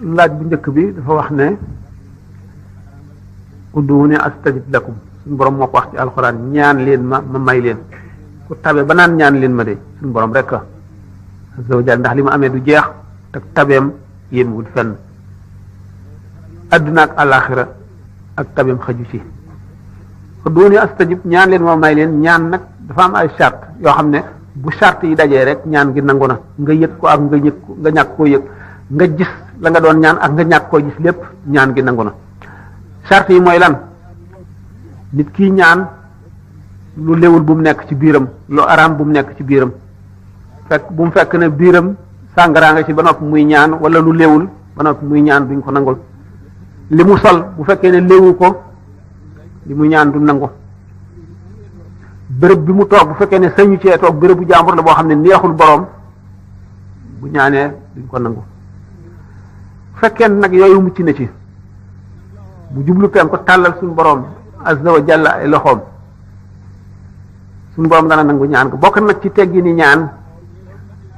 laaj bu njëkk bi dafa wax ne ud'uuni astajib lakum suñu borom moo ko wax ci alxuraan ñaan leen ma may leen ku tabe ba naan ñaan leen ma de suñu borom rek azza wa jalla ndax li mu amee du jeex te tabeem yéemwul fenn adduna ak alaxira ak tabeem xaju ci ud'uuni astajib ñaan leen ma may leen ñaan nag dafa am ay charte yoo xam ne bu charte yi dajee rek ñaan gi nangu na nga yëg ko ak nga yëg ko nga ñàkk koo yëg nga gis la nga doon ñaan ak nga ñàkk koo gis lépp ñaan gi nangu na charte yi mooy lan nit kii ñaan lu léwul bu mu nekk ci biiram lu araam bu mu nekk ci biiram bu mu fekk ne biiram sàngaraa nga ci ba noppi muy ñaan wala lu léwul ba noppi muy ñaan duñ ko nangul li mu sol bu fekkee ne léwu ko li mu ñaan du nangu bërëb bi mu toog bu fekkee ne sañu cee toog bërëb bu jàmbur la boo xam ne neexul boroom bu ñaanee duñ ko nangu bu fekkee nag yooyu mucc na ci bu jublu pen ko tàllal suñu boroom azza wa jalla ay loxoom suñu boroom dana nangu ñaan ko bokk nag ci teggi ni ñaan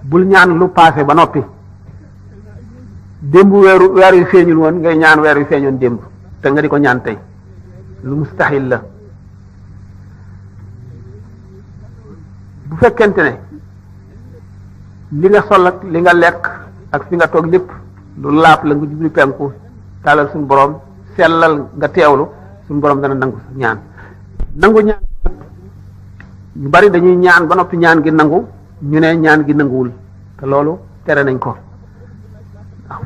bul ñaan lu paase ba noppi démb weer yu feeñul woon ngay ñaan weer yu feeñoon démb te nga di ko ñaan tey lu mustahil la bu fekkente ne li nga sol ak li nga lekk ak fi nga toog lépp lu laap la nga jublu penku tàllal suñu boroom sellal nga teewlu suñu boroom dana nangu ñaan ñaan ñu bari dañuy ñaan ba noppi ñaan gi nangu ñu ne ñaan gi nanguwul te loolu tere nañ ko waaw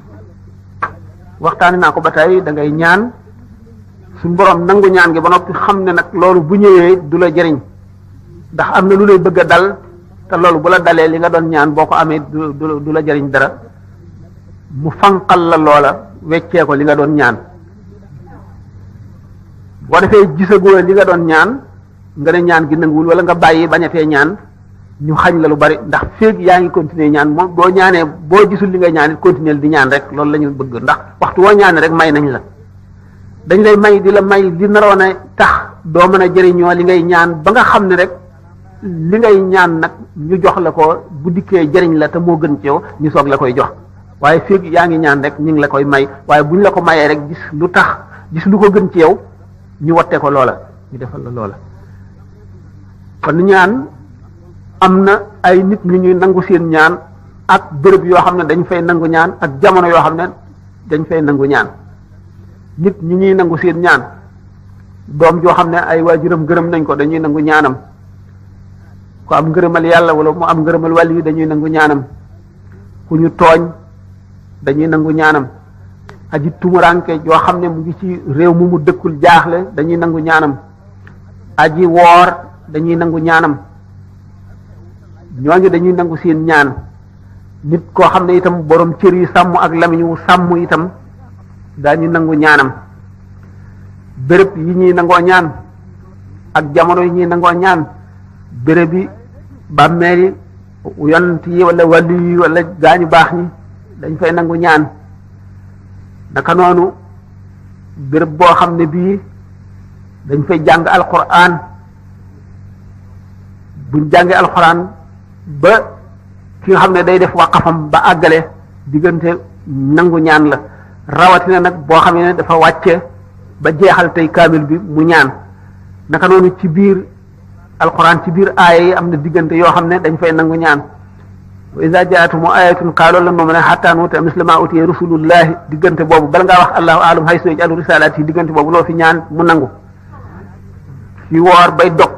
waxtaani naa ko ba tey da ngay ñaan suñu boroom nangu ñaan gi ba noppi xam ne nag loolu bu ñëwee du la jëriñ ndax am na lu lay bëgg a dal te loolu bu la dalee li nga doon ñaan boo ko amee du la jëriñ dara mu fanqal la loola weccee ko li nga doon ñaan boo defee gisagoo li nga doon ñaan nga ne ñaan gi nanguwul wala nga bàyyi bañatee ñaan ñu xañ la lu bari ndax feeg yaa ngi continuer ñaan moom boo ñaanee boo gisul li nga ñaan it continuer di ñaan rek loolu la ñu bëgg ndax waxtu woo ñaane rek may nañ la dañ lay may di la may di naroon a tax doo mën a jëriñoo li ngay ñaan ba nga xam ne rek li ngay ñaan nag ñu jox la ko bu dikkee jëriñ la te moo gën ci yow ñu soog la koy jox waaye feeg yaa ngi ñaan rek ñu ngi la koy may waaye buñ la ko mayee rek gis lu ko gën ci yow ñu watte ko loola ñu defal la loola kon ñaan am na ay nit ñu ñuy nangu seen ñaan ak bërëb yoo xam ne dañ fay nangu ñaan ak jamono yoo xam ne dañ fay nangu ñaan nit ñi ñuy nangu seen ñaan doom joo xam ne ay waajuram gërëm nañ ko dañuy nangu ñaanam ku am ngërëmal yàlla wala mu am ngërëmal wàll yi dañuy nangu ñaanam ku ñu tooñ dañuy nangu ñaanam aji tumuranke joo xam ne mu ngi ci réew mu dëkkul jaaxle dañuy nangu ñaanam aji woor dañuy nangu ñaanam ñooñu dañuy nangu seen ñaan nit koo xam ne itam borom cër yi sàmm ak lamiñ wu sàmm itam daañu nangu ñaanam béréb yi ñuy nangoo ñaan ak jamono yi ñuy nangoo ñaan béréb yi bàmmeel yi yonent yi wala wàllu yi wala gaañu baax ñi dañ fay nangu ñaan naka noonu béréb boo xam ne bii dañ fay jàng alquran buñ jàngee alquran ba ki nga xam ne day def waqafam ba àggale diggante nangu ñaan la rawatina nag boo xam ne dafa wàcce ba jeexal tey kaamil bi mu ñaan naka noonu ci biir alquran ci biir aaya yi am na diggante yoo xam ne dañ fay nangu ñaan wa iza ja'atuhum ayatun qalu lan nu'mina hatta nu'ta misla ma utiya rusulullahi diggante boobu bala ngaa wax allahu a'lam haysu yaj'alu risalati diggante boobu loo fi ñaan mu nangu fi woor bay dog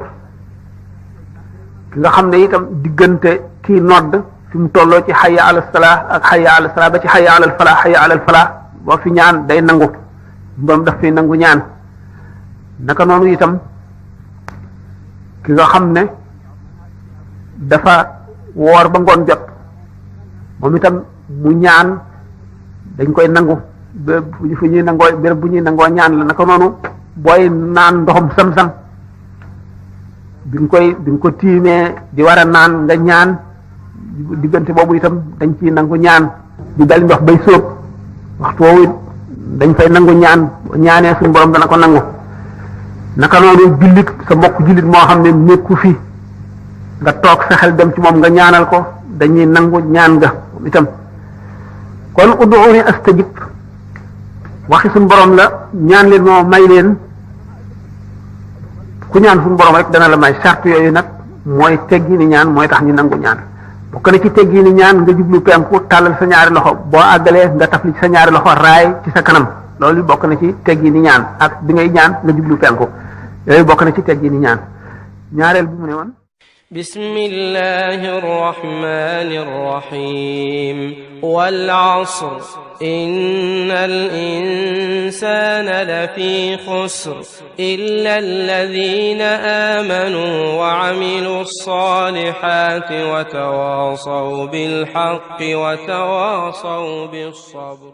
ki nga xam ne itam diggante kii nodd fi mu tolloo ci hayya ala salah ak hayya ala salah ba ci hayya ala falah hayya ala falah boo fi ñaan day nangu moom daf fi nangu ñaan naka noonu itam ki nga xam ne dafa woor ba ngoon jot moom itam mu ñaan dañ koy nangu fu ñuy nangoo béréb bu ñuy nangoo ñaan la naka noonu booy naan ndoxum sam-sam bi nga ko tiimee di war a naan nga ñaan diggante boobu itam dañ ciy nangu ñaan di dal ndox bay sóob waxtu woowu dañ fay nangu ñaan ñaanee suñu borom dana ko nangu naka noonu jullit sa mbokk jullit moo xam ne nekku fi nga toog sa xel dem ci moom nga ñaanal ko dañuy nangu ñaan nga itam kon ud'uuni astajib waxi suñu borom la ñaan leen moo may leen ku ñaan suñu borom rek dana la may charte yooyu nag mooy teggi ni ñaan mooy tax ñu nangu ñaan bokk na ci teggi ni ñaan nga jublu penku tàllal sa ñaari loxo boo àggalee nga tafli ci sa ñaari loxo raay ci sa kanam loolu bokk na ci teggi ni ñaan ak bi ngay ñaan nga jublu penku yooyu bokk na ci teggi ni ñaan ñaareel bi mu ne woon bismillahir rahmanir rahim wal 'asr innal insana lafi khusr illa alladhina amanu wa 'amilus salihati wa tawasaw bil haqqi wa tawasaw bis sabr